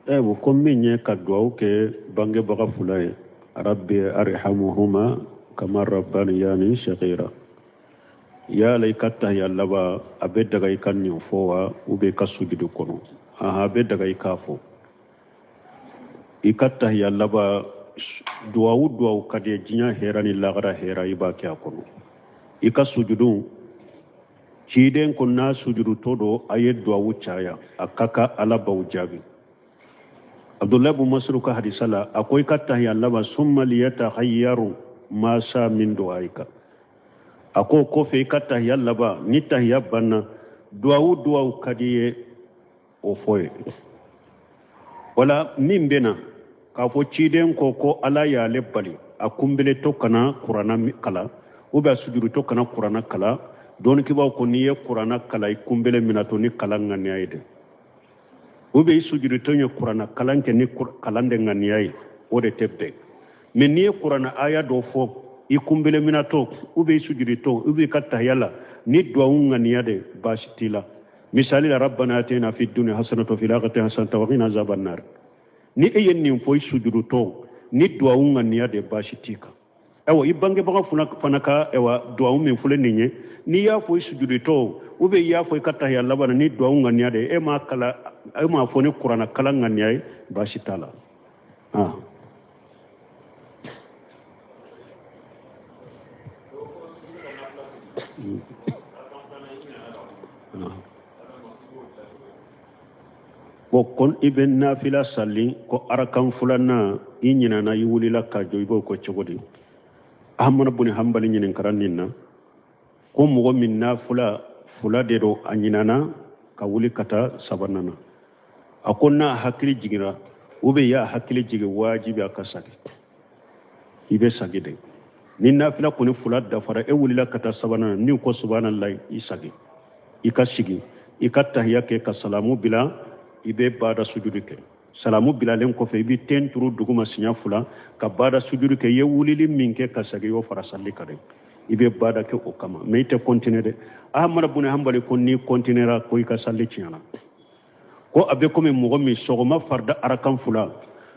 Ɛwɔ, ko min ye ka duwawu kɛ bangebaga fila ye, rabbi arhamuhuma kama rabbaniyani sagira. Yala i ka tahiya laban, a bɛ daga i ka nin fɔ wa, ou bien i ka sujudu kɔnɔ? Ahan, a bɛ daga i k'a fɔ i ka tahiya laban. Duwawu duwawu ka di ye, diɲɛ hɛra ni lagara hɛra, i b'a kɛ a kɔnɔ. I ka sujudu, ciden ko n'a sujudutɔ don, a ye duwawu caya, a ka kan Ala b'aw jaabi. Abdulayi bun Masudu ka hadisa la, a ko i ka tahiya laban, summa liyatahayyaru ma sa min du'aika. A ko kɔfɛ, i ka tahiya laban, ni tahiya banna, duwawu duwawu ka di ye, o fɔ ye. Wala min bɛ na k'a fɔ ciden ko ko Ala y'ale bali a kunbeletɔ kana kurana kalan, ou bien a sujudutɔ kana kurana kalan, dɔnnikɛbaaw ko n'i ye kurana kalan i kunbele minatɔ ni kalan ŋaniya ye dɛ, ou bien i sujudutɔ ye kurana kalan kɛ ni kalan de ŋaniya ye, o de tɛ bɛn. Mais n'i ye kurana aya dɔ fɔ i kunbele minatɔ, ou bien i sujudutɔ, ou bien i ka tahiya la ni duwawu ŋaniya de, baasi t'i la. Misali la, rabbana atina fi dunya hasanatan fil akhirati hasanatan wa qina azaban nar. Ni e ye nin fɔ i sujudutɔ ni duwawu ŋaniya de, baasi t'i kan. Ayiwa, i bangebaga fana ka ayiwa duwawu min filɛ nin ye, n'i y'a fɔ i sujudutɔ, ou bien i y'a fɔ i ka tahiya laban na ni duwawu ŋaniya de ye, e m'a kala, e m'a fɔ ni kurana kalan ŋaniya ye, baasi t'a la. Ah. Ko kon i bɛ nafila sali ko arakan filanan, i ɲinana, i wulila ka jɔ, i b'o kɛ cogo di? Ahamadu bun Hanbali ɲininkara nin na ko mɔgɔ min nafila fila de don, a ɲinana ka wuli ka taa sabanan na, a ko n'a hakili jiginra, ou bien y'a hakili jigin, wajibi a ka sagi. I bɛ sagi de. Ni nafila kɔni fila dafara, e wulila ka taa sabanan na, n'i ko subhanallah, i sagi, i ka sigi, i ka tahiya kɛ ka salamu bila, i bɛ bada sujudi kɛ. Salamu bilalen kɔfɛ, i bɛ ten turu duguma siɲɛ fila ka bada sujudi kɛ. I ye wulili min kɛ ka sagi, i y'o fara sali kan dɛ, i bɛ bada kɛ o kama, mais i tɛ continuer dɛ. Ahamadu bun Hanbali ko n'i continuera, ko i ka sali tiɲɛna. Ko a bɛ komi mɔgɔ min sɔgɔma farida arakan fila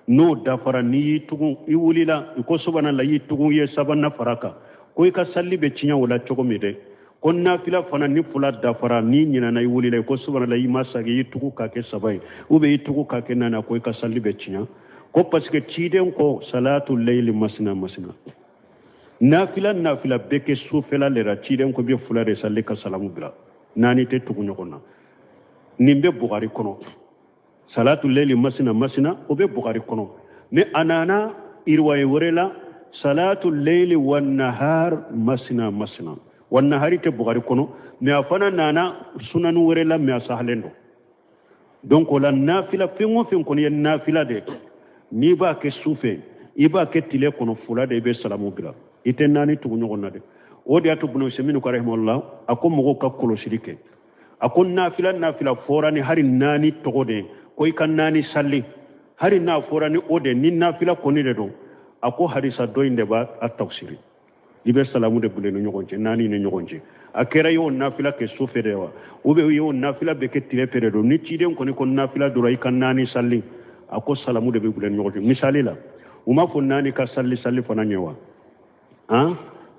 n'o dafara, n'i y'i tugun, i wulila, i ko subhanallah, i y'i tugun, i ye sabanan fara kan, ko i ka sali bɛ tiɲɛ o la cogo min dɛ, ko nafila fana ni fila dafara, n'i ɲinana, i wulila, i ko subhanallah, i ma sagi, i y'i tugu k'a kɛ saba ye, ou bien i tugu k'a kɛ naani, ko i ka sali bɛ tiɲɛ. Ko parce que ciden ko salatu leyli masina masina, nafila nafila bɛ kɛ sufɛla le la. Ciden ko bɛ fila de sali ka salamu bila, naani tɛ tugu ɲɔgɔn na. Nin bɛ Bugari kɔnɔ, salatu leyli masina masina, o bɛ Bugari kɔnɔ. Mais a nana iriwaye wɛrɛ la, salatu leyli wa nahar masina masina, wa nahari tɛ Bugari kɔnɔ, mais a fana nana sunani wɛrɛ la, mais a sahalen don. Donc o la, nafila fɛn o fɛn kɔni ye nafila de, n'i b'a kɛ su fɛ, i b'a kɛ tile kɔnɔ, fila de, i bɛ salamu bila, i tɛ naani tugu ɲɔgɔn na dɛ. O de y'a to Bunu Usaymin ko rahimahullah, a ko mɔgɔw ka kɔlɔsili kɛ. A ko nafila nafila fɔra ni hari naani tɔgɔ de ye, ko i ka naani sali, hari n'a fɔra ni o de, ni nafila kɔni de don, a ko hadisa dɔ in de b'a a tafsiri, i bɛ salamu de bila ni ɲɔgɔn cɛ, naani ni ɲɔgɔn cɛ. A kɛra i y'o nafila kɛ su fɛ de wa, ou bien i y'o nafila bɛ kɛ tile fɛ de don, ni ciden kɔni ko nafila dɔrɔn i ka naani sali, a ko salamu de bɛ bila ni ɲɔgɔn cɛ. Misali la, u m'a fɔ naani ka sali sali fana ɲɛ wa? Han,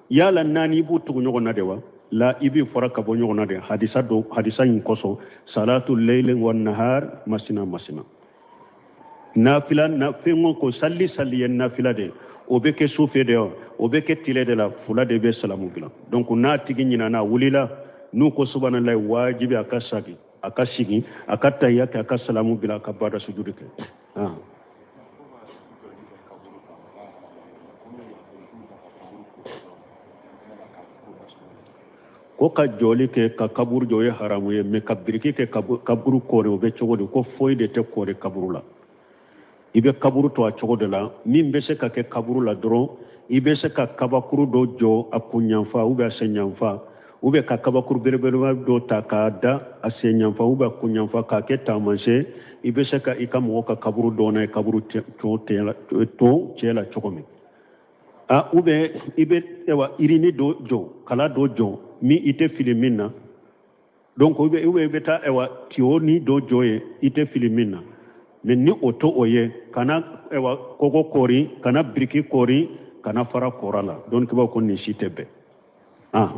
yala naani i b'u tugu ɲɔgɔn na de wa? La, i b'i fara ka bɔ ɲɔgɔn na de. Hadisa dɔ, hadisa in kosɔn, salatu leyli wa nahar masina masina. Nafila na fɛn o ko sali sali ye nafila de, o bɛ kɛ su fɛ de wa, o bɛ kɛ tile de la, fila de bɛ salamu bila. Donc n'a tigi ɲinana, a wulila, n'u ko subhanallah, wajibi a ka sagi, a ka sigi, a ka tahiya kɛ, a ka salamu bila, a ka bada sujudi kɛ. Ah. Ko ka jɔli kɛ ka kaburu jɔ, o ye haramu ye, mais ka biriki kɛ kaburu kɔri, o bɛ cogo di? Ko foyi de tɛ kɔri kaburu la, i bɛ kaburu to a cogo de la. Min bɛ se ka kɛ kaburu la dɔrɔn, i bɛ se ka kabakuru dɔ jɔ a kunyanfa ou bien a senyanfa, ou bien ka kabakuru belebeleba dɔ ta k'a da a senyanfa ou bien a kunyanfa k'a kɛ taamasiyɛn. I bɛ se ka i ka mɔgɔ ka kaburu dɔn n'a ye, kaburu to cɛ la cogo min. A ou bien i bɛ ayiwa irini dɔ jɔ, kala dɔ jɔ min i tɛ fili min na. Donc ou bien i bɛ taa ayiwa tiyo ni dɔ jɔ ye, i tɛ fili min na. Mais ni o to o ye, kana ewa kogo koori, kana biriki koori, kana fara kora la. Dɔnnikɛbaaw ko nin si tɛ bɛn. Ah.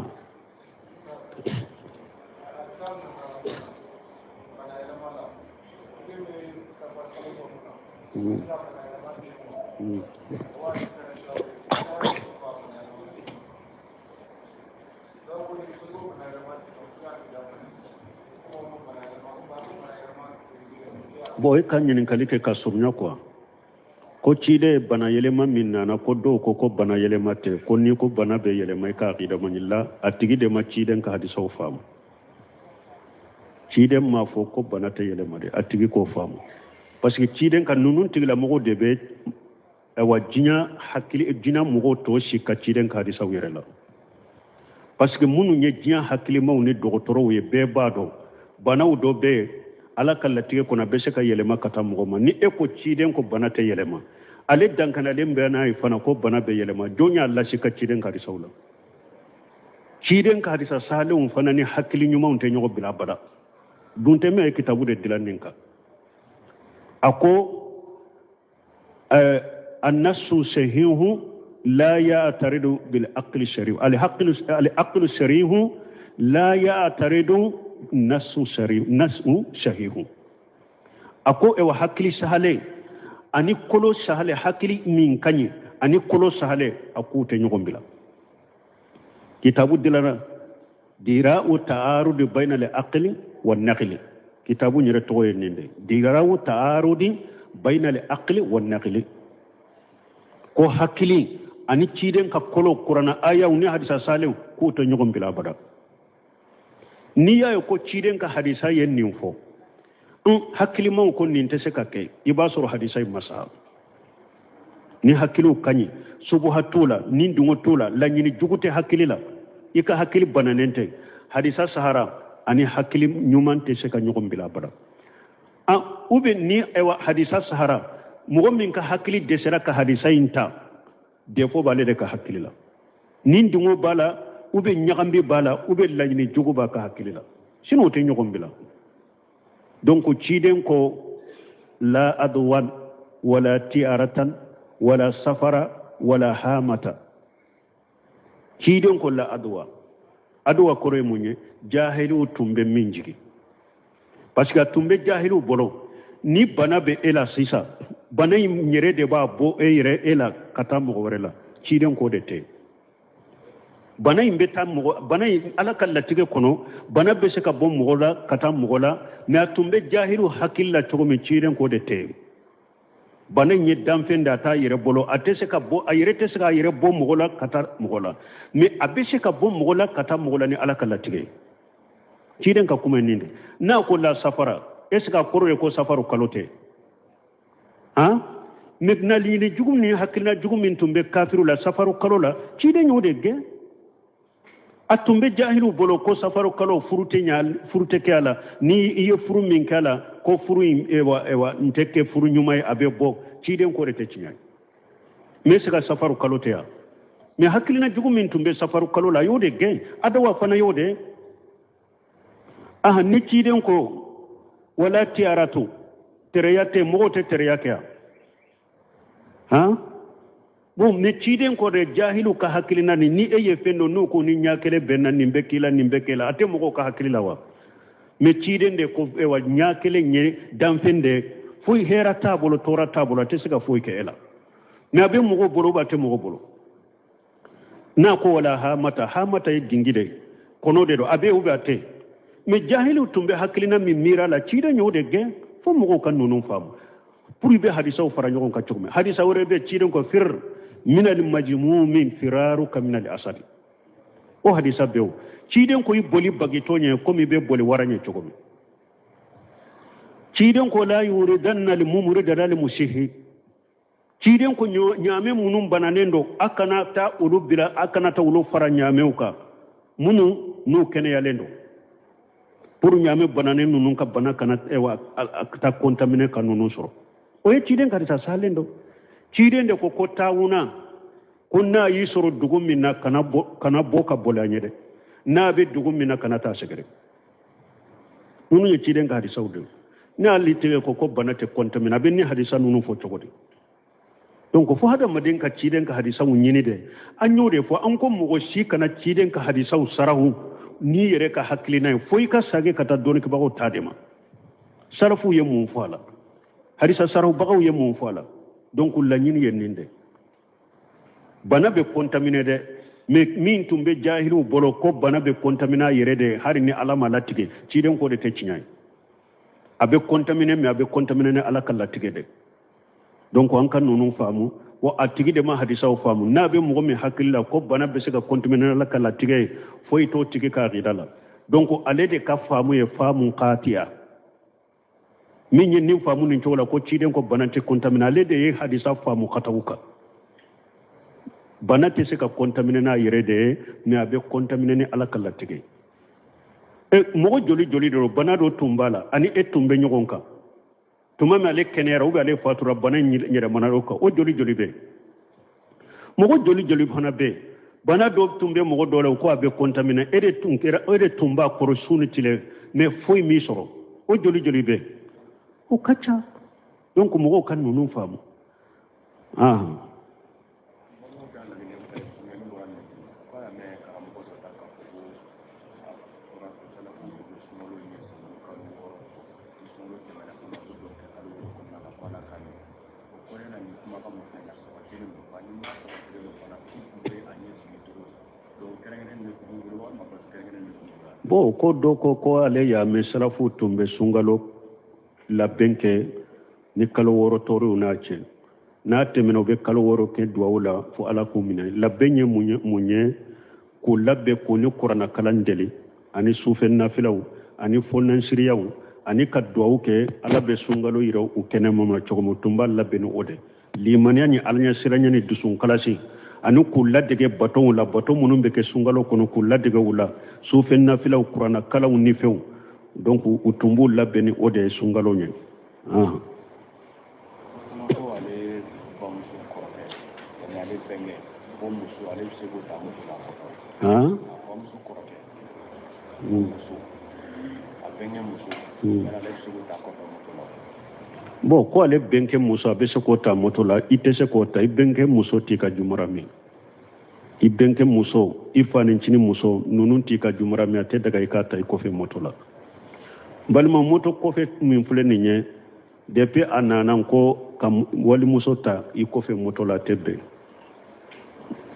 Bon, e ka ɲininkali kɛ ka surunya quoi. Ko ciden ye bana yɛlɛma min nana, ko dɔw ko ko bana yɛlɛma tɛ, ko n'i ko bana bɛ yɛlɛma i ka akida man ɲi la. A tigi de ma ciden ka hadisaw faamu. Ciden m'a fɔ ko bana tɛ yɛlɛma dɛ, a tigi k'o faamu, parce que ciden ka ninnu tigilamɔgɔw de bɛ ayiwa diɲɛ hakili diɲɛ mɔgɔw tɔ si ka ciden ka hadisaw yɛrɛ la, parce que minnu ye diɲɛ hakilimaw ni dɔgɔtɔrɔw ye, bɛɛ b'a dɔn banaw dɔ bɛ yen Ala ka latigɛ kɔnɔ, a bɛ se ka yɛlɛma ka taa mɔgɔ ma. Ni e ko ciden ko bana tɛ yɛlɛma, ale dankanalen bɛ n'a ye fana ko bana bɛ yɛlɛma, jɔn y'a lasi ka ciden ka hadisaw la? Ciden ka hadisa salenw fana ni hakili ɲumanw tɛ ɲɔgɔn bila abada. Dun tɛ min ye kitabu de dilan nin kan. A ko annasu sahihu la ya'taridu bil aqli sharih al aqlu sarihu la ya'taridu nasu sharih nasu sahihu. A ko ewa hakili sahale ani kolo sahale, hakili min ka ɲi ani kolo sahale, a k'u tɛ ɲɔgɔn bila. Kitabu dilanna dira'u ta'arudi bayna al aqli wa naqli. Kitabu yɛrɛ tɔgɔ ye nin de, dira'u ta'arudi bayna al aqli wa naqli. Ko hakili ani ciden ka kolo, kurana ayaw ni hadisa salew, k'u tɛ ɲɔgɔn bila abada. N'i y'a ye ko ciden ka hadisa ye nin fɔ, n hakilimaw ko nin tɛ se ka kɛ, i b'a sɔrɔ hadisa in ma sa. Ni hakiliw ka ɲi, subuha t'u la, ni dungo t'u la, laɲini jugu tɛ hakili la, i ka hakili bananen tɛ, hadisa sahara ani hakili ɲuman tɛ se ka ɲɔgɔn bila abada. An ou bien ni ayiwa hadisa sahara, mɔgɔ min ka hakili dɛsɛra ka hadisa in ta, défaut b'ale de ka hakili la, ni dungo b'a la, ou bien ɲagambi b'a la, ou bien laɲini jugu b'a ka hakili la, sinon o tɛ ɲɔgɔn bila. Donc ciden ko la adwan wala ti'aratan wala safara wala hamata. Ciden ko la adwa. Adwa kɔrɔ ye mun ye? Jahiliw tun bɛ min jigin, parce que a tun bɛ jahiliw bolo, ni bana bɛ e la sisan, bana in yɛrɛ de b'a bɔ e yɛrɛ e la ka taa mɔgɔ wɛrɛ la. Ciden ko de tɛ bana in bɛ taa mɔgɔ, bana in Ala ka latigɛ kɔnɔ, bana bɛ se ka bɔ mɔgɔ la ka taa mɔgɔ la, mais a tun bɛ jahiliw hakili la cogo min, ciden ko de tɛ. Bana in ye danfɛn de, a t'a yɛrɛ bolo, a tɛ se ka bɔ, a yɛrɛ tɛ se k'a yɛrɛ bɔ mɔgɔ la ka taa mɔgɔ la, mais a bɛ se ka bɔ mɔgɔ la ka taa mɔgɔ la ni Ala ka latigɛ. Ciden ka kuma ye nin de. N'a ko la safara, est ce que a kɔrɔ ye ko safaru kalo tɛ? Han, mais laɲini jugu ni hakilina jugu min tun bɛ kafiriw la safaru kalo la, ciden y'o de gɛn. A tun bɛ jahiliw bolo ko safaru kalo furu tɛ ɲa, furu tɛ kɛ a la, ni i ye furu min kɛ a la, ko furu in ewa ewa n tɛ kɛ furu ɲuman ye, a bɛ bɔ. Ciden ko de tɛ tiɲɛ ye. Mais est ce que safaru kalo tɛ yan? Mais hakilina jugu min tun bɛ safaru kalo la, a y'o de gɛn. Adawa fana y'o de. Aha, ni ciden ko wala tiyaratu, tereya tɛ, mɔgɔw tɛ tereya kɛ yan. Han, bon, mais ciden ko de jahiliw ka hakilina ni e ye fɛn dɔ n'u ko ni ɲɛ kelen bɛnna nin bɛ k'i la, nin bɛ k'i la, a tɛ mɔgɔw ka hakili la wa? Mais ciden de ko ewa ɲɛ kelen ye danfɛn de, foyi hɛrɛ t'a bolo, tɔɔrɔ t'a bolo, a tɛ se ka foyi kɛ e la, mais a bɛ mɔgɔw bolo, a tɛ mɔgɔ bolo. N'a ko wala hamata, hamata ye dingi de ye, kɔnɔ de don, a bɛ yen ou bien a tɛ yen. Mais jahiliw tun bɛ hakilina min miira la, ciden y'o de gɛn. Fo mɔgɔw ka ninnu faamu pour i bɛ hadisaw fara ɲɔgɔn kan cogo min. Hadisa wɛrɛ bɛ ciden ko fir minal majmumin firaruka minal asadi, o hadisa bɛ o. Ciden ko i boli bagitɔ ɲɛ komi i bɛ boli wara ɲɛ cogo min. Ciden ko la yuridanna li mumrida li musihi. Ciden ko ɲaamɛ minnu bananen don, a kana taa olu bila, a kana taa olu fara ɲaamɛw kan minnu n'u kɛnɛyalen don, pour ɲaamɛ bananen ninnu ka bana kana ewa taa contaminer ka ninnu sɔrɔ. O ye ciden ka hadisa salen don. Ciden de ko ko taawuna, ko n'a y'i sɔrɔ dugu min na, kana bɔ ka boli a ɲɛ dɛ, n'a bɛ dugu min na, kana taa sɛgɛrɛ. Ninnu ye ciden ka hadisaw de ye. N'ale tɛgɛ ko ko bana tɛ kɔntamina, a bɛ nin hadisa ninnu fɔ cogo di? Donc fo hadamaden ka ciden ka hadisaw ɲini dɛ. An y'o de fɔ, an ko mɔgɔ si kana ciden ka hadisaw sarahu n'i yɛrɛ ka hakilina ye, fo i ka sage ka taa dɔnnikɛbagaw ta de ma. Sarafuw ye mun fɔ a la? Hadisa sarahubagaw ye mun fɔ a la? Donc laɲini ye nin de. Bana bɛ kɔntamine dɛ, mais min tun bɛ jahiliw bolo ko bana bɛ kɔntamine a yɛrɛ de, hali ni Ala ma latigɛ, ciden ko de tɛ tiɲɛ ye. A bɛ kɔntamine, mais a bɛ kɔntamine ni Ala ka latigɛ de. Donc an ka ninnu faamu wa a tigi de ma hadisaw faamu. N'a bɛ mɔgɔ min hakili la ko bana bɛ se ka kɔntamine Ala ka latigɛ ye, foyi t'o tigi ka akida la. Donc ale de ka faamu ye faamu katiya. Min ye nin faamu nin cogo la ko ciden ko bana tɛ kɔntamine, ale de ye hadisa faamu kataw kan. Bana tɛ se ka kɔntamine n'a yɛrɛ de ye, mais a bɛ kɔntamine ni Ala ka latigɛ. E mɔgɔ joli joli de don, bana dɔ tun b'a la, ani e tun bɛ ɲɔgɔn kan tuma min ale kɛnɛyara ou bien ale fatura, bana in yɛlɛmana o kan, o joli joli bɛ yen? Mɔgɔ joli joli fana bɛ yen, bana dɔ tun bɛ mɔgɔ dɔ la, ko a bɛ kɔntamine, e de tun kɛra, e de tun b'a kɔrɔ su ni tile, mais foyi m'i sɔrɔ, o joli joli bɛ yen? O ka ca. Donc mɔgɔw ka ninnu faamu. Bon, ko dɔ ko ko ale y'a mɛn salafu tun bɛ sunkalo labɛn kɛ ni kalo 6 tɔɔrɔw n'a cɛ, n'a tɛmɛna u bɛ kalo 6 kɛ duwawu la fo Ala k'u minɛ. Labɛn ye mun ye? K'u labɛn k'u ni kuranakalan deli ani sufɛ nafilaw ani fɔnansiriyaw ani ka duwawu kɛ Ala bɛ sunkalo yira u kɛnɛma ma cogo min, u tun b'a labɛn ni o de limaniya ni alaɲɛsiranya ni dusunkalasi ani k'u ladege batonw la, bato minnu bɛ kɛ sunkalo kɔnɔ, k'u ladege u la, sufɛ nafilaw, kuranakalanw ni fɛnw. Donc u tun b'u labɛn ni o de ye sunkalo ɲɛ. Ko ale bamuso kɔrɔkɛ, yani ale bɛnkɛ, o muso, ale bɛ se k'o ta moto la kɔfɛ. Bamuso kɔrɔkɛ, muso, a bɛnkɛ muso, yani ale bɛ se k'o ta kɔfɛ moto la. Bon, ko ale bɛnkɛ muso, a bɛ se k'o ta moto la, i tɛ se k'o ta. I bɛnkɛ muso t'i ka jumara min. I bɛnkɛ muso, i fa ni ncinin muso, ninnu t'i ka jumara min, a tɛ daga i k'a ta i kɔfɛ moto la. Balima, moto kɔfɛ min filɛ nin ye, depuis a nana ko ka walimuso ta i kɔfɛ moto la, a tɛ bɛn.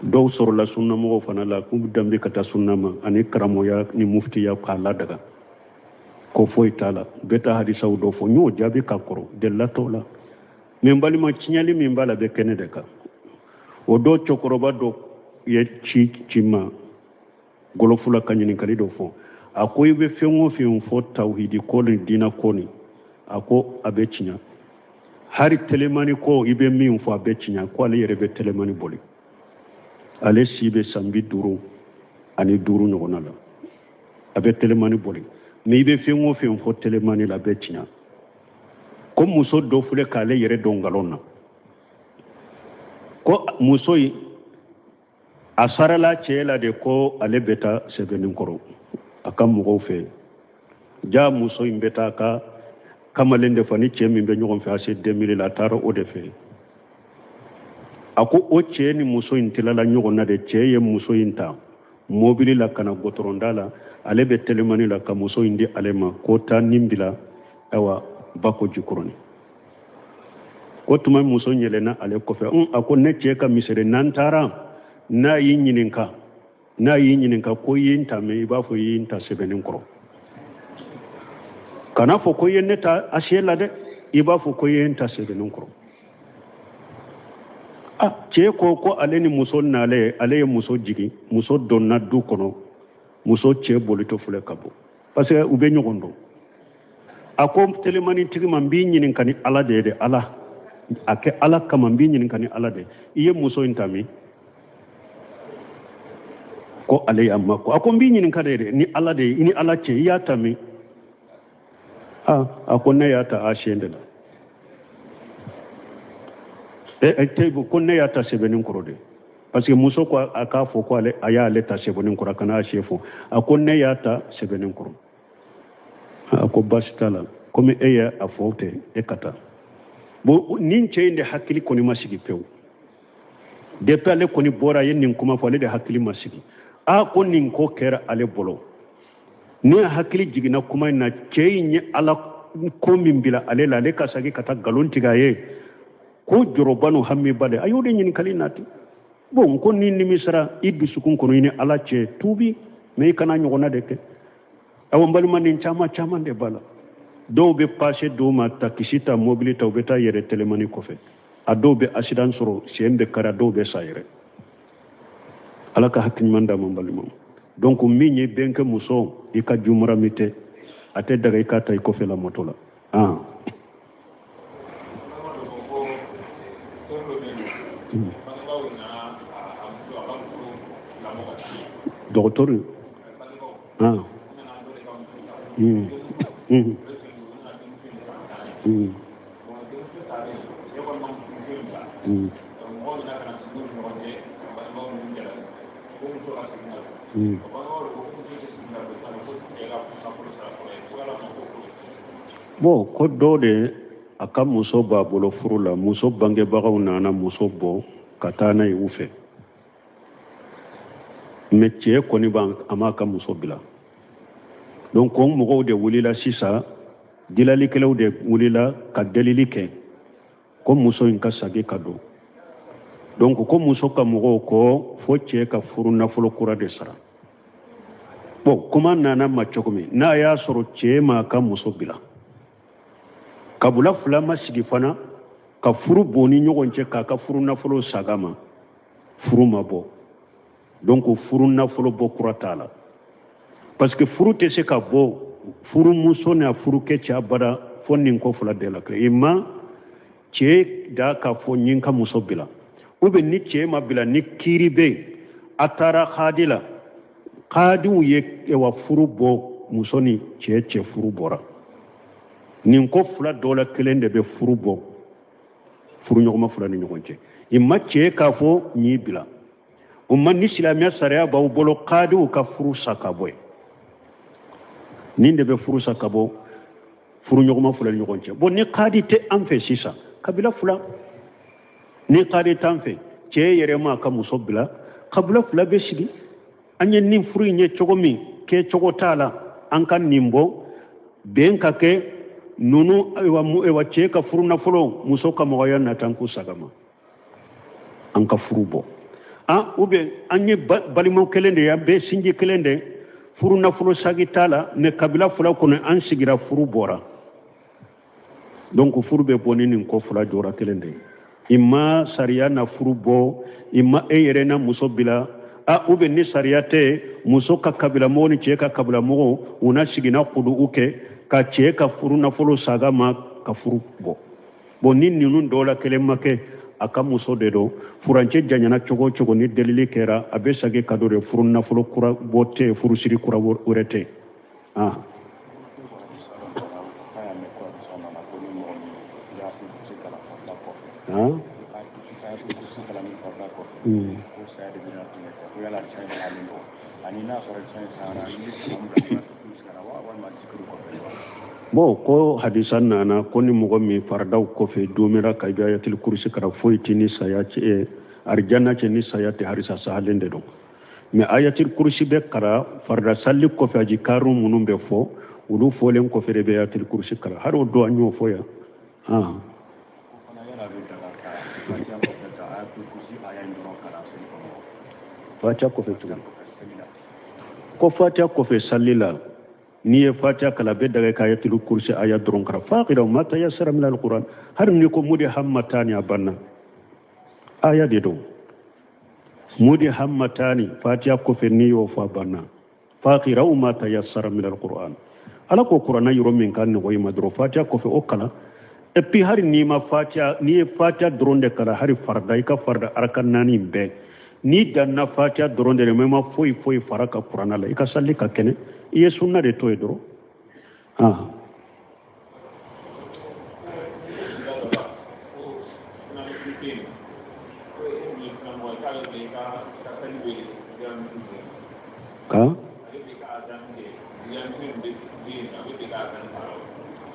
Dɔw sɔrɔla sunnamɔgɔw fana la k'u bɛ danbe ka taa sunna ma ani karamɔgɔya ni muftiya k'a ladaga, ko foyi t'a la, u bɛ taa hadisaw dɔ fɔ. N y'o jaabi ka kɔrɔ delila t'o la. Mais n balima, tiɲɛli min b'a la bɛ kɛnɛ de kan. O dɔ cɛkɔrɔba dɔ ye ci ci ma gɔlɔfu la ka ɲininkali dɔ fɔ. A ko i bɛ fɛn o fɛn fɔ tawhidi ko ni diinɛ ko ni, a ko a bɛ tiɲɛ. Hali telemani ko i bɛ min fɔ a bɛ tiɲɛ. Ko ale yɛrɛ bɛ telemani boli, ale si bɛ san 55 ɲɔgɔnna la, a bɛ telemani boli. Mais i bɛ fɛn o fɛn fɔ telemani la, a bɛ tiɲɛ. Ko muso dɔ filɛ k'ale yɛrɛ don nkalon na, ko muso in a sarala cɛ la de ko ale bɛ taa Sɛbɛnninkɔrɔ a ka mɔgɔw fɛ. Ja muso in bɛ taa ka kamalen de fa ni cɛ min bɛ ɲɔgɔn fɛ a se 2000 la, a taara o de fɛ. A ko o cɛ ni muso in tilala ɲɔgɔn na de, cɛ ye muso in ta mobili la ka na gɔtɔrɔnda la, ale bɛ telemani la ka muso in di ale ma ko taa nin bila ayiwa Bako Jikɔrɔni. Ko tuma muso yɛlɛnna ale kɔfɛ, a ko ne cɛ ka misɛrɛ, n'an taara n'a y'i ɲininka, n'a y'i ɲininka ko i ye n ta min, i b'a fɔ i ye n ta Sɛbɛnninkɔrɔ. Kana fɔ ko i ye ne ta acier la dɛ, i b'a fɔ ko i ye n ta Sɛbɛnninkɔrɔ. A cɛ ko ko ale ni muso nalen, ale ye muso jigin, muso donna du kɔnɔ, muso cɛ bolitɔ filɛ ka bɔ, parce que u bɛ ɲɔgɔn dɔn. A ko telemanitigi ma, n b'i ɲininka ni Ala de ye dɛ, Ala a kɛ Ala kama, n b'i ɲininka ni Ala de ye, i ye muso in ta min? Ko ale y'a makun. A ko n b'i ɲininka de dɛ, ni Ala de ye, i ni Ala cɛ, i y'a ta min? A ko ne y'a ta asiyɛn de la. Ko ne y'a ta Sɛbɛnninkɔrɔ de, parce que muso ko a k'a fɔ ko ale a y'ale ta Sɛbɛnninkɔrɔ, a kana asiyɛn fɔ. A ko ne y'a ta Sɛbɛnninkɔrɔ. A ko baasi t'a la, Komi e ye a fɔ tɛ, e ka taa. Bon, nin cɛ in de hakili kɔni ma sigi pewu. Depuis ale kɔni bɔra a ye nin kuma fɔ, ale de hakili ma sigi. A ko nin ko kɛra ale bolo. Ne hakili jiginna kuma in na, cɛ in ye ala ko min bila ale la, ale ka segin ka taa nkalon tigɛ a ye. Ko jɔrɔba n'o hamiba de, a y'o de ɲininkali nati. Bon, ko ni nimisara i dusukun kɔnɔ i ni ala cɛ, tuubi, mais i kana ɲɔgɔnna de kɛ. Awa n balima, nin caman caman de b'a la. Dɔw bɛ passe d'u ma, takisi ta, mobili ta, u bɛ taa yɛrɛ telemani kɔfɛ. A dɔw bɛ accident sɔrɔ, sen bɛ kari, a dɔw bɛ sa yɛrɛ. Ala ka hakili ɲuman d'an ma n balimaw. Donc min ye bɛnkɛ muso, i ka jumurami tɛ, a tɛ daga i k'a ta i kɔfɛ la moto la. Ah. Dɔgɔtɔrɔ. Ah. Bon, ko dɔ de a ka muso b'a bolo furu la, muso bangebagaw nana muso bɔ ka taa n'a ye u fɛ, mais cɛ kɔni b'a a m'a ka muso bila. Donc o mɔgɔw de wulila sisan, dilalikɛlaw de wulila ka delili kɛ ko muso in ka sagi ka don. Donc ko muso ka mɔgɔw ko fo cɛ ka furu nafolo kura de sara. Bon, kuma nana ma cogo min, n'a y'a sɔrɔ cɛ m'a ka muso bila, kabila fila ma sigi fana ka furu bon ni ɲɔgɔn cɛ k'a ka furu nafolo saga ma, furu ma bɔ. Donc furu nafolo bɔ kura t'a la, parce que furu tɛ se ka bɔ furumuso n'a furukɛ cɛ abada fo nin ko fila de la kɛ. I ma cɛ da k'a fɔ n ye n ka muso bila, ou bien ni cɛ ma bila, ni kiiri bɛ yen, a taara kadi la, kadiw ye wa furu bɔ muso ni cɛ cɛ, furu bɔra. Nin ko fila dɔ la kelen de bɛ furu bɔ furuɲɔgɔnma fila ni ɲɔgɔn cɛ. I ma cɛ k'a fɔ n y'i bila, o ma ni silamɛya sariya b'aw bolo, kadiw ka furu sa ka bɔ yen. Nin de bɛ furu sa ka bɔ furuɲɔgɔnma fila ni ɲɔgɔn cɛ. Bon, ni kadi tɛ an fɛ sisan, kabila fila, ni kadi t'an fɛ, cɛ yɛrɛ ma ka muso bila, kabila fila bɛ sigi. An ye nin furu in ye cogo min, kɛ cogo t'a la, an ka nin bɔ, bɛn ka kɛ ninnu. Ayiwa, cɛ ka furu nafolo, muso ka mɔgɔya nata k'u saga ma, an ka furu bɔ. Ah, ou bien an ye balimaw kelen de ye, an bɛɛ sinji kelen de, furu nafolo sagi t'a la, mais kabila fila kɔnɔ an sigira, furu bɔra. Donc furu bɛ bɔ ni nin ko fila jɔra kelen de ye. I ma sariya na furu bɔ, i ma e yɛrɛ na muso bila. A ou bien ni sariya tɛ, muso ka kabilamɔgɔ ni cɛ ka kabilamɔgɔ, u na sigina kudugu kɛ ka cɛ ka furu nafolo saga ma ka furu bɔ. Bon, ni ninnu dɔw la kelen ma kɛ, a ka muso de don. Furancɛ janyana cogo o cogo, ni delili kɛra, a bɛ segin ka don de. Furu nafolo kura bɔ tɛ, furusiri kura wɛrɛ tɛ. Ah. Ah. Bon, ko hadisa nana ko ni mɔgɔ min faradaw kɔfɛ domira ka i bɛ ayatul kurusi kalan, foyi tɛ ni saya cɛ, arijanna cɛ ni saya tɛ, harisa sahalen de don. Mais ayatul kurusi bɛ kalan farida sali kɔfɛ, ajikaru minnu bɛ fɔ, olu fɔlen kɔfɛ de bɛ ayatul kurusi kalan. Hali o don an y'o fɔ yan. Ah. Fatiha kɔfɛ tuguni, ko fatiha kɔfɛ sali la, n'i ye fatiha kalan, a bɛ daga ka ayatul kursi aya dɔrɔn kalan. Faqra'u ma tayassara min alquran. Hali n'i ko mudi hammatani, a banna, aya de don. Mudi hammatani fatiha kɔfɛ, n'i y'o fɔ, a banna. Faqra'u ma tayassara min alquran. Ala ko kuranna yɔrɔ min ka nɔgɔ i ma dɔrɔn fatiha kɔfɛ, o kalan. Et puis hali n'i ma fatiha, n'i ye fatiha dɔrɔn de kalan, hali farida, i ka farida araka naani bɛɛ, n'i danna fatiha dɔrɔn de ma, i ma foyi foyi fara ka kuranna la, i ka sali ka kɛnɛ, i ye sunna de to yen dɔrɔn. Ah.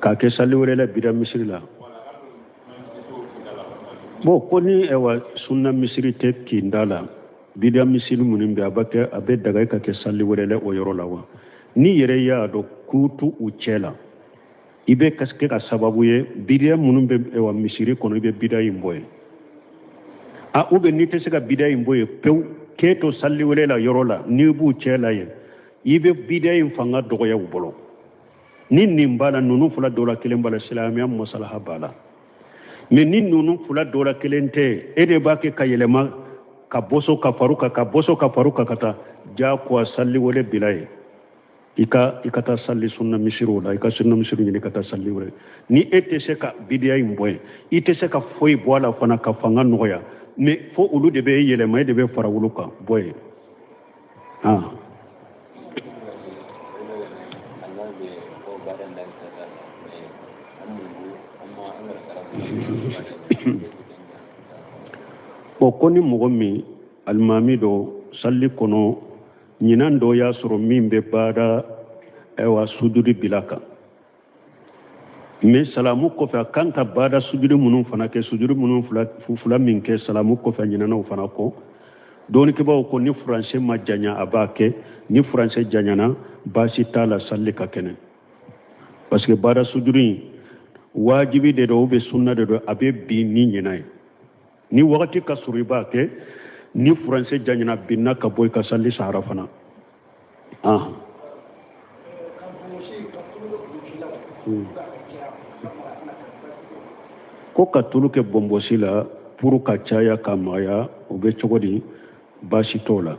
Ka K'a kɛ sali wɛrɛ la bida misiri la. Bon, ko ni ɛwa sunna misiri tɛ kinda la, bida misiri minnu bɛ, a bɛ kɛ, a bɛ daga i ka kɛ sali wɛrɛ la o yɔrɔ la wa? N'i yɛrɛ y'a dɔn k'u to u cɛ la, i bɛ kɛ ka sababu ye bida minnu bɛ ɛwa misiri kɔnɔ, i bɛ bida in bɔ yen. A ou bien n'i tɛ se ka bida in bɔ yen pewu, k'e to sali wɛrɛ la yɔrɔ la, n'i b'u cɛ la yen, i bɛ bida in fanga dɔgɔya u bolo. Ni nin b'a la, ninnu fila dɔ la kelen b'a la, silamɛya masalaha b'a la. Mais ni ninnu fila dɔ la kelen tɛ, e de b'a kɛ ka yɛlɛma ka boso ka faru kan, ka boso ka faru kan ka taa jagoya sali wɛrɛ bila yen. I ka taa sali sunna misiriw la, i ka sunna misiriw ɲini ka taa sali wɛrɛ. Ni e tɛ se ka bidiya in bɔ yen, i tɛ se ka foyi bɔ a la fana ka fanga nɔgɔya, mais fo olu de bɛ e yɛlɛma, e de bɛ fara olu kan bɔ yen. Ah. Bon, ko ni mɔgɔ min alimami dɔ sali kɔnɔ ɲinan dɔ y'a sɔrɔ min bɛ baara ayiwa sujudi bila kan, mais salamu kɔfɛ a kan ka baada sujudi minnu fana kɛ, sujudi minnu fila min kɛ salamu kɔfɛ, a ɲinana o fana kɔ. Dɔnnikɛbaaw ko ni furancɛ ma janya a b'a kɛ, ni furancɛ janyana baasi t'a la, sali ka kɛnɛ. Parce que baada sujudi in wajibi de don ou bien sunna de don, a bɛ bin ni ɲina ye. Ni wagati ka surun i b'a kɛ, ni furancɛ janyana binna ka bɔ i ka sali sahara fana. Ko ka tulu kɛ bɔnbɔsi la pour ka caya ka magaya, o bɛ cogo di? Baasi t'o la,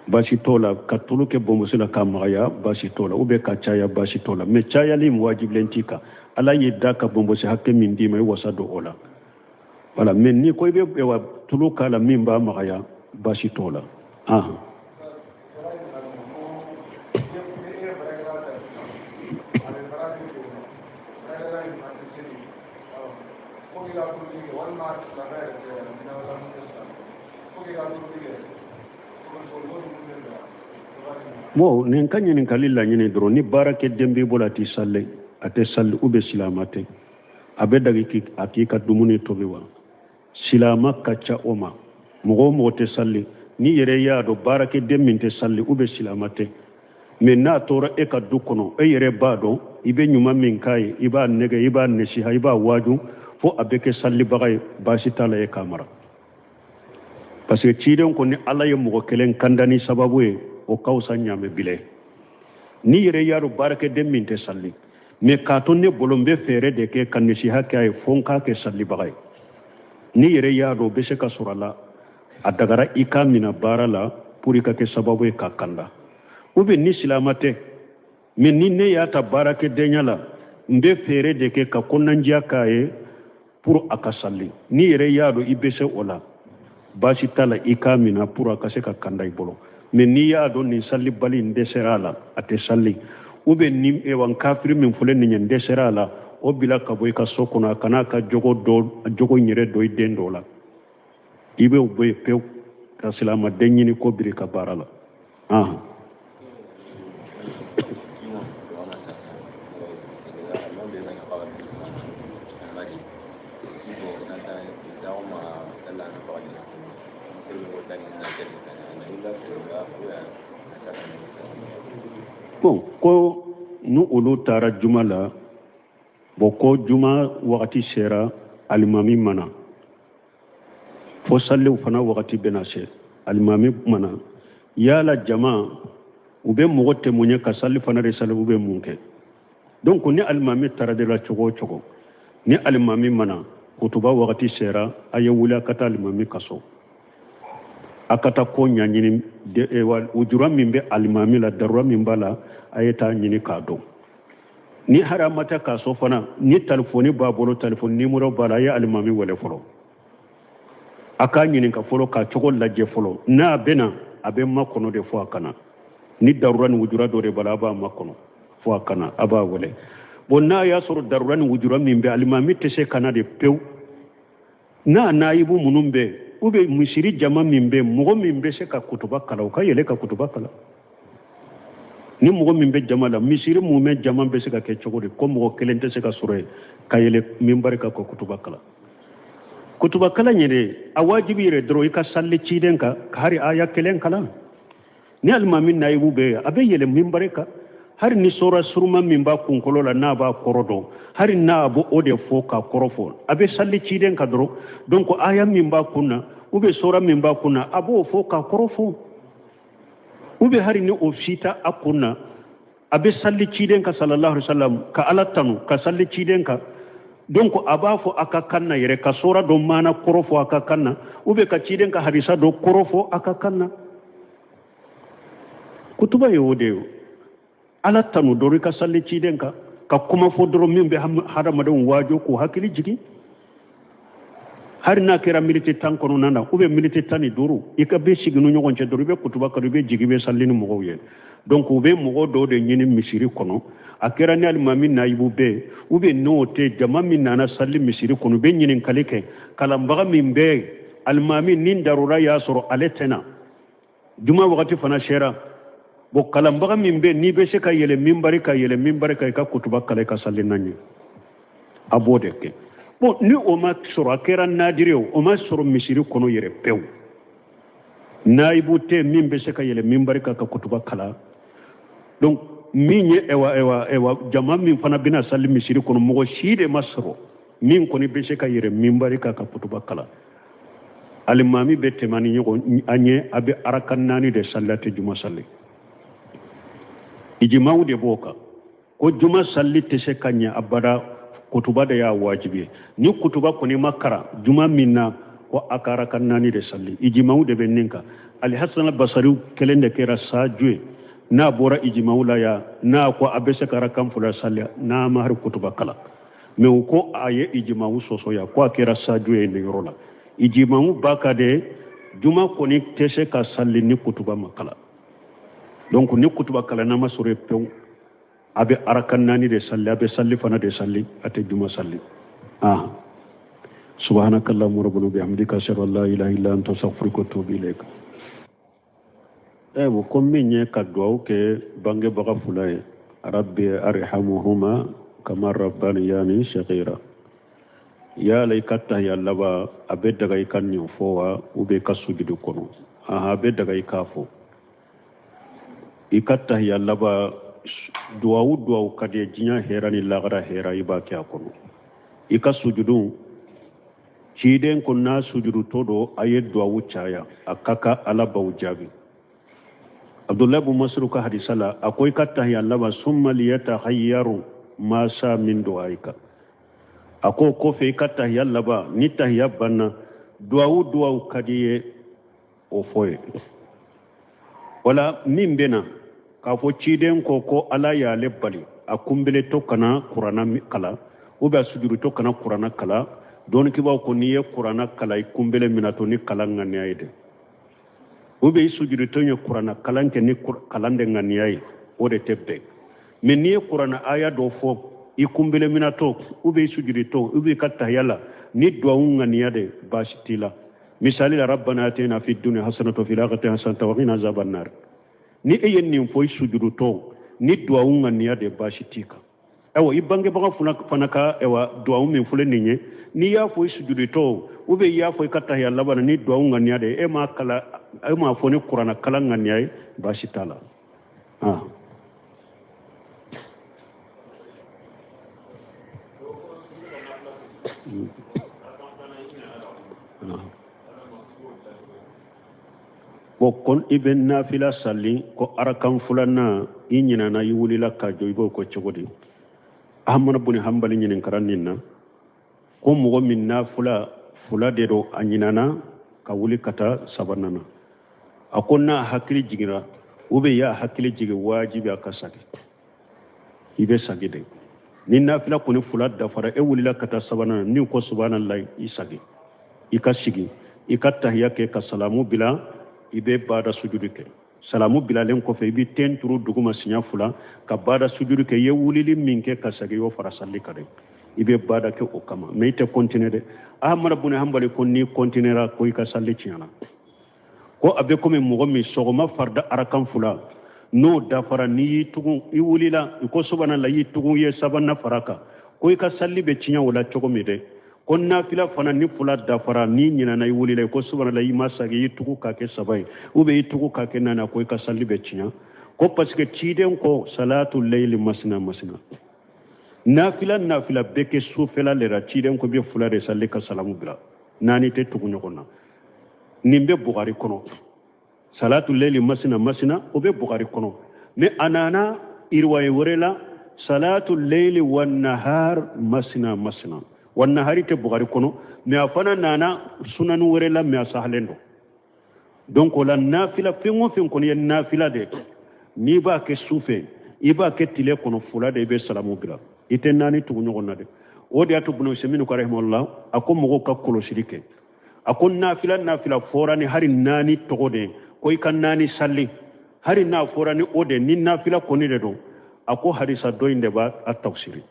baasi t'o la. Ka tulu kɛ bɔnbɔsi la ka magaya, baasi t'o la, ou bien ka caya, baasi t'o la. Mais cayali in wajibilen t'i kan. Ala y'i da ka bɔnbɔsi hakɛ min d'i ma, i wasa don o la. Voilà, mais n'i ko i bɛ tulu k'a la min b'a magaya, baasi t'o la. Bon, nin ka ɲininkali laɲini dɔrɔn, ni baarakɛden b'i bolo a tɛ sali, a tɛ sali ou bien silama tɛ, a bɛ dagi a k'i ka dumuni tobi wa? Silama ka ca o ma, mɔgɔ o mɔgɔ tɛ sali, n'i yɛrɛ y'a dɔn baarakɛden min tɛ sali ou bien silama tɛ, mais n'a tora e ka du kɔnɔ, e yɛrɛ b'a dɔn i bɛ ɲuman min k'a ye, i b'a nɛgɛ, i b'a nɛsiha, i b'a waaju fo a bɛ kɛ salibaga ye, baasi t'a la e k'a mara. Parce que ciden ko ni Ala ye mɔgɔ kelen kanda ni sababu ye, o ka fisa ɲaamɛ bilen. N'i yɛrɛ y'a dɔn baarakɛden min tɛ sali, mais k'a to ne bolo n bɛ fɛɛrɛ de kɛ ka nasiha kɛ a ye fo n k'a kɛ salibaga ye, n'i yɛrɛ y'a dɔn o bɛ se ka sɔrɔ a la, a dagara i k'a minɛ baara la pour i ka kɛ sababu ye k'a kanda. Ou bien ni silama tɛ, mais ni ne y'a ta baarakɛdenya la, n bɛ fɛɛrɛ de kɛ ka kɔnɔnandiya k'a ye pour a ka sali. N'i yɛrɛ y'a dɔn i bɛ se o la, baasi t'a la i k'a minɛ pour a ka se ka kanda i bolo. Mais n'i y'a dɔn nin salibali in dɛsɛra a la, a tɛ sali, ou bien ni ewan kafiri min filɛ nin ye n dɛsɛra a la, o bila ka bɔ i ka so kɔnɔ, a kana ka jogo dɔ jogo yɛrɛ dɔ i den dɔ la, i bɛ o bɔ yen pewu ka silamaden ɲini ko biri ka baara la. Bon, ko ni olu taara juma la, bon ko juma wagati sera alimami mana, fo saliw fana wagati bɛna se alimami mana, yala jama u bɛ mɔgɔ témoigner ka sali fana de sali, u bɛ mun kɛ? Donc ni alimami taara de la cogo o cogo, ni alimami mana kutuba wagati sera, a ye wuli a ka taa alimami ka so, a ka taa ko ɲɛɲini, ujura min bɛ alimami la, darura min b'a la, a ye taa ɲini k'a dɔn. Ni harama tɛ k'a so fana, ni telefɔni b'a bolo, telefɔni nimoro b'a la, a ye alimami wele fɔlɔ, a k'a ɲininka fɔlɔ k'a cogo lajɛ fɔlɔ. N'a bɛna, a bɛ makɔnɔ de fo a kana. Ni darura ni wujura dɔ de b'a la, a b'a makɔnɔ fo a kana, a b'a wele. Bon, n'a y'a sɔrɔ darura ni wujura min bɛ alimami tɛ se ka na de pewu, n'a nayibu minnu bɛ ou bien misiri jama min bɛ, mɔgɔ min bɛ se ka kutuba kalan, o ka yɛlɛ ka kutuba kalan. Ni mɔgɔ min bɛ jama la, misiri mumɛ jama bɛ se ka kɛ cogo di ko mɔgɔ kelen tɛ se ka sɔrɔ yen ka yɛlɛ minbari kan ka kutuba kalan? Kutuba kalan yɛrɛ, a wajibi yɛrɛ dɔrɔn i ka salli ciden kan, ka hari aya kelen kalan. Ni alimami nayibu bɛ yen, a bɛ yɛlɛ minbari kan, hari ni sora suruma min b'a kunkolo la, n'a b'a kɔrɔ dɔn, hari n'a b'o o de fɔ k'a kɔrɔ fɔ, a bɛ salli ciden kan dɔrɔn. Donc aya min b'a kun na ou bien sora min b'a kun na, a b'o fɔ k'a kɔrɔ fɔ, ou bien hari ni o si t'a kun na, a bɛ salli ciden kan sallallahu alaihi wasallam, ka Ala tanu, ka salli ciden kan. Donc a b'a fɔ a ka kan na yɛrɛ, ka sora dɔ maana kɔrɔ fɔ a ka kan na, ou bien ka ciden ka hadisa dɔ kɔrɔ fɔ a ka kan na. Kutuba ye o de ye, Ala tanu dɔrɔn, i ka salli ciden kan, ka kuma fɔ dɔrɔn min bɛ hadamadenw waaju k'u hakili jigin. Hali n'a kɛra miniti 10 kɔnɔna na ou bien miniti 15, i ka bɛ sigi ni ɲɔgɔn cɛ dɔrɔn, i bɛ kutuba kalan, i bɛ jigin, i bɛ salli ni mɔgɔw ye. Donc u bɛ mɔgɔ dɔw de ɲini misiri kɔnɔ, a kɛra ni alimami nayibu bɛ yen ou bien n'o tɛ, jama min nana salli misiri kɔnɔ, u bɛ ɲininkali kɛ kalanbaga min bɛ yen. Alimami ni darura y'a sɔrɔ ale tɛ na, juma wagati fana sera, bon kalanbaga min bɛ, n'i bɛ se ka yɛlɛ minbari ka yɛlɛ minbari kan, i ka kutuba kalan, i ka salli n'an ye, a b'o de kɛ. Bon ni o ma sɔrɔ, a kɛra nadiri ye, o ma sɔrɔ misiri kɔnɔ yɛrɛ pewu, nayibu tɛ min bɛ se ka yɛlɛ minbari kan ka kutuba kalan. Donc min ye ɛwa ɛwa ɛwa jama min fana bɛna sali misiri kɔnɔ, mɔgɔ si de ma sɔrɔ min kɔni bɛ se ka yɛlɛ minbari kan ka kutuba kalan. Alimami bɛ tɛmɛ ni ɲɔgɔn an ye, a bɛ arakan 4 de sali, a tɛ juma sali. Ijimaw de b'o kan ko juma sali tɛ se ka ɲɛ abada, kutuba de y'a wajibi ye. Ni kutuba kɔni ma karan juma min na, ko a ka arakan 4 de sali, ijimaw de bɛ nin kan. Alihasan Basari kelen de kɛra saaju ye, n'a bɔra ijimaw la yan, n'a ko a bɛ se ka arakan 2 sali n'a ma hari kutuba kalan. Mais u ko a ye ijimaw sɔsɔ yan, ko a kɛra saaju ye nin yɔrɔ la. Ijimaw ba ka de juma kɔni tɛ se ka sali ni kutuba ma kalan. Donc ni kutuba kalanna ma sɔrɔ pewu, a bɛ arakan 4 de sali, a bɛ sali fana de sali, a tɛ juma sali. Subhanakallahumma rabbana bihamdika ashhadu an la ilaha illa anta astaghfiruka wa atubu ilayk. Bo ko min ye ka duwawu kɛ bangebaga fila ye, rabbi arhamuhuma kama rabbaniyani saghira. Yala i ka tahiya laban, a bɛ daga i ka nin fɔ wa, ou bien i ka sujudu kɔnɔ? A bɛ daga i k'a fɔ. I ka tahiya laban, duwawu duwawu ka di ye, diɲɛ hɛrɛ ni lagara hɛrɛ, i b'a kɛ a kɔnɔ. I ka sujudu, ciden ko n'a sujudutɔ don, a ye duwawu caya, a ka kan Ala b'aw jaabi. Abdulayi bun Masudu ka hadisa la, a ko i ka tahiya laban, summa liyatahayyaru ma sa min du'aika. A ko kɔfɛ i ka tahiya laban, ni tahiya banna, duwawu duwawu ka di ye, o fɔ ye. Wala min bɛ na k'a fɔ ciden ko ko Ala y'ale bali a kunbeletɔ kana kurana kalan, ou bien a sujudutɔ kana kurana kalan, dɔnnikɛbaaw ko n'i ye kurana kalan i kunbele min na to ni kalan ŋaniya ye dɛ, ou bien i sujudutɔ ye kurana kalan kɛ ni kalan de ŋaniya ye, o de tɛ bɛn. Mais n'i ye kurana aya dɔ fɔ i kunbele min na to, ou bien i sujudutɔ, ou bien i ka tahiya la, ni duwawu ŋaniya de, baasi t'i la. Misali la, rabbana atina fi dunya hasanatan wa fil akhirati hasanatan wa qina azaban nar. Ni e ye nin fɔ i sujudutɔ ni duwawu ŋaniya de, baasi t'i kan. Ayiwa, i bangebaga fana ka ayiwa duwawu min filɛ nin ye, n'i y'a fɔ i sujudutɔ, ou bien i y'a fɔ i ka tahiya laban na ni duwawu ŋaniya de, e m'a kala, e m'a fɔ ni kurana kalan ŋaniya ye, baasi t'a la. Bon, kon i bɛ nafila sali ko arakan filanan i ɲinana, i wulila ka jɔ, i b'o kɛ cogo di? Ahmadu bun Hanbali ɲininkara nin na ko mɔgɔ min nafila fila de don, a ɲinana ka wuli ka taa sabanan na, a ko n'a hakili jiginna ou bien y'a hakili jigin, wajibi a ka sagi, i bɛ sagi de. Ni nafila kɔni fila dafara, e wulila ka taa sabanan na, n'i ko subhanallah, i sagi, i ka sigi, i ka tahiya kɛ ka salamu bila, i bɛ baada sujudu kɛ. Salamu bilalen kɔfɛ, i bɛ ten turu duguma siɲɛ 2 ka baada sujudu kɛ. I ye wulili min kɛ ka segin, i y'o fara sali kan dɛ, i bɛ baada kɛ o kama, mais i tɛ continuer dɛ. Ahmadu bun Hanbali ko n'i continuera, ko i ka sali tiɲɛna. Ko a bɛ komi mɔgɔ min sɔgɔma farida arakan 2, N'o dafara, n'i y'i tugun, i wulila i ko subhanallah, i y'i tugun, i ye sabanan fara kan, ko i ka salli bɛ tiɲɛ o la cogo min dɛ, ko nafila fana ni fila dafara, n'i ɲinana, i wulila i ko subhanallah, i ma sagi, i y'i tugu k'a kɛ saba ye ou bien i tugu k'a kɛ naani, ko i ka salli bɛ tiɲɛ. Ko parce que ciden ko salatu leyli masina masina, nafila nafila bɛ kɛ sufɛla le la. Ciden ko bɛ fila de salli ka salamu bila, naani tɛ tugu ɲɔgɔn na. Nin bɛ Bugari kɔnɔ, salatu leyli masina masina, o bɛ Bugari kɔnɔ. Mais a nana iriwaye wɛrɛ la, salatu leyli wa nahar masina masina, wa nahari tɛ Bugari kɔnɔ, mais a fana nana sunani wɛrɛ la, mais a sahalen don. Donc o la, nafila fɛn o fɛn kɔni ye nafila de, n'i b'a kɛ su fɛ, i b'a kɛ tile kɔnɔ, fila de i bɛ salamu bila, i tɛ naani tugu ɲɔgɔn na dɛ. O de y'a to Bunu Usaymin ko rahimahullah, a ko mɔgɔw ka kɔlɔsili kɛ. A ko nafila nafila fɔra ni hari naani tɔgɔ de ye, ko i ka naani sali, hari n'a fɔra ni o de, ni nafila kɔni de don, a ko hadisa dɔ in de b'a a tafsiri,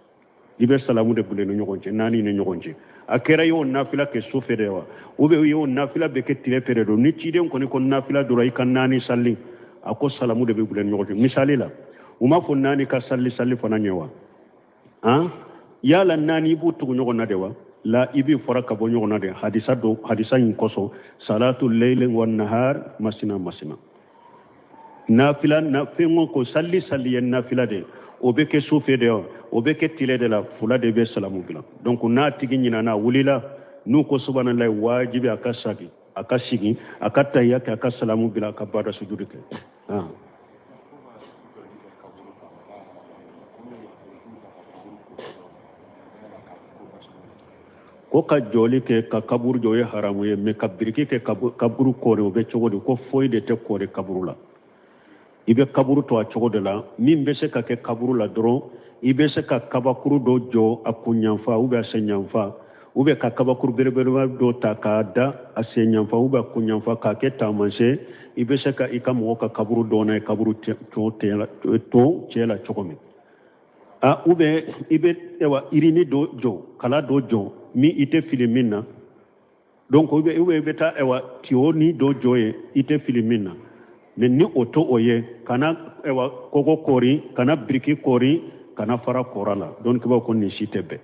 i bɛ salamu de bila ni ɲɔgɔn cɛ, naani ni ɲɔgɔn cɛ. A kɛra i y'o nafila kɛ su fɛ de wa, ou bien i y'o nafila bɛ kɛ tile fɛ de don, ni ciden kɔni ko nafila dɔrɔn i ka naani sali, a ko salamu de bɛ bila ni ɲɔgɔn cɛ. Misali la, u m'a fɔ naani ka sali sali fana ɲɛ wa? Han, yala naani i b'u tugu ɲɔgɔn na de wa? La, i b'i fɔra ka bɔ ɲɔgɔn na de. Hadisa dɔ, hadisa in kosɔn, salatu leyli wa nahar masina masina, nafila na fɛn o ko sali sali ye nafila de, o bɛ kɛ su fɛ de wa, o bɛ kɛ tile de la, fila de bɛ salamu bila. Donc n'a tigi ɲinana, a wulila, n'u ko subhanallah, wajibi a ka sagi, a ka sigi, a ka tahiya kɛ, a ka salamu bila, a ka bada sujudi kɛ. Ko ka jɔli kɛ ka kaburu jɔ, o ye haramu ye, mais ka biriki kɛ kaburu kɔri, o bɛ cogo di? Ko foyi de tɛ kɔri kaburu la, i bɛ kaburu to a cogo de la. Min bɛ se ka kɛ kaburu la dɔrɔn, i bɛ se ka kabakuru dɔ jɔ a kunyanfa ou bien a senyanfa, ou bien ka kabakuru belebeleba dɔ ta k'a da a senyanfa ou bien a kunyanfa k'a kɛ taamasiyɛn. I bɛ se ka i ka mɔgɔ ka kaburu dɔn n'a ye, kaburu to cɛ la cogo min. A ou bien i bɛ ayiwa irini dɔ jɔ, kala dɔ jɔ min i tɛ fili min na. Donc ou bien i bɛ taa ayiwa tiyo ni dɔ jɔ ye, i tɛ fili min na. Mais ni o to o ye, kana ayiwa kogo kɔri, kana biriki kɔri, kana fara kɔrɔ la. Donc i b'a ko nin si tɛ bɛn.